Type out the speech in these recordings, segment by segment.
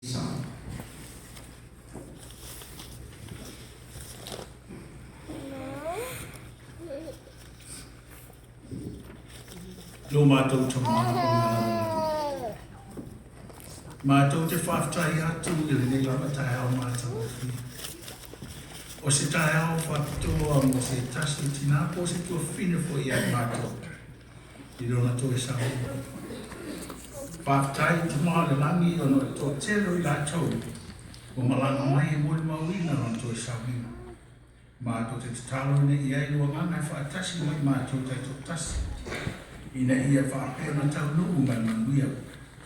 Song. Lo mātou Tama o ngā lalolagi. Mātou te whāwhtai atu i lenei lava taeao mātangofie. O se taeao whāpitoa mō se tasi tinā po se tuawhine fo i ai mātou i rona toe saoa. Whāwhtai i te maha le langi ona o le toatele o i lātou ua malaga mai e molimauina lona toe sauniga. Mātou te tatalo ina ia i lou agaga e faatasi mai mātou taitoatasi, ina ia faapea ona taunuu ma le manuia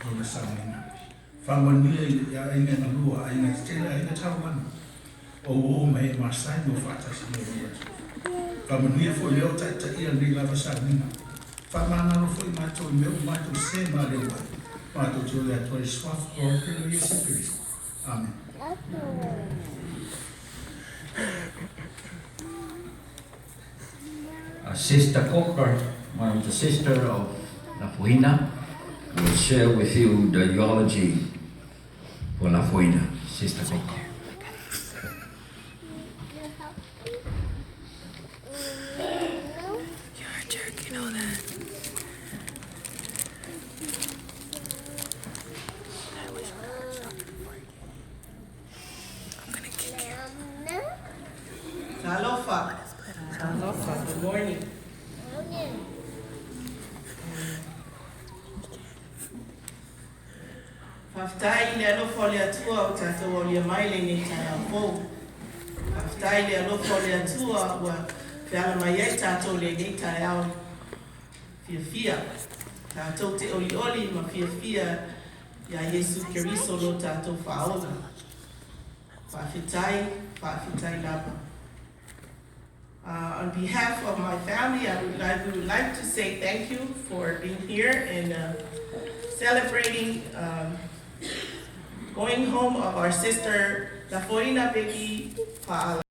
lona sauniga. Faamanuia i aiga e galua, aiga tetele, aiga tauana, o uo ma e masani o faatasi mai e le Atua. Faamanuia foi lea o taitaia lenei lava sauniga. Faamagalo foi mātou i mea ua mātou se ma leu ai. Mātou te ole atu ai i le Suafa o le Iesu Keriso. Amen. Sister Cocker, one of the sister of Lafoina, will share with you the eulogy for Lafoina. Sister Cocker. You're a jerk, you know that. I wish I would stopped before you. I'm gonna kick you. Talofa. Talofa. Good morning. Faafetai i le alofa o le Atua ua tatou aulia mai lenei taeao fou. Faafetai i le alofa o le Atua ua feala mai ai tatou lenei taeao fiafia. Tatou te olioli ma fiafia iā Iesu Keriso lo tatou Faaola. Faafetai, faafetai lava. On behalf of my family, we would like to say thank you for being here and celebrating going home of our sister Lafoina Peggy Pa'ala.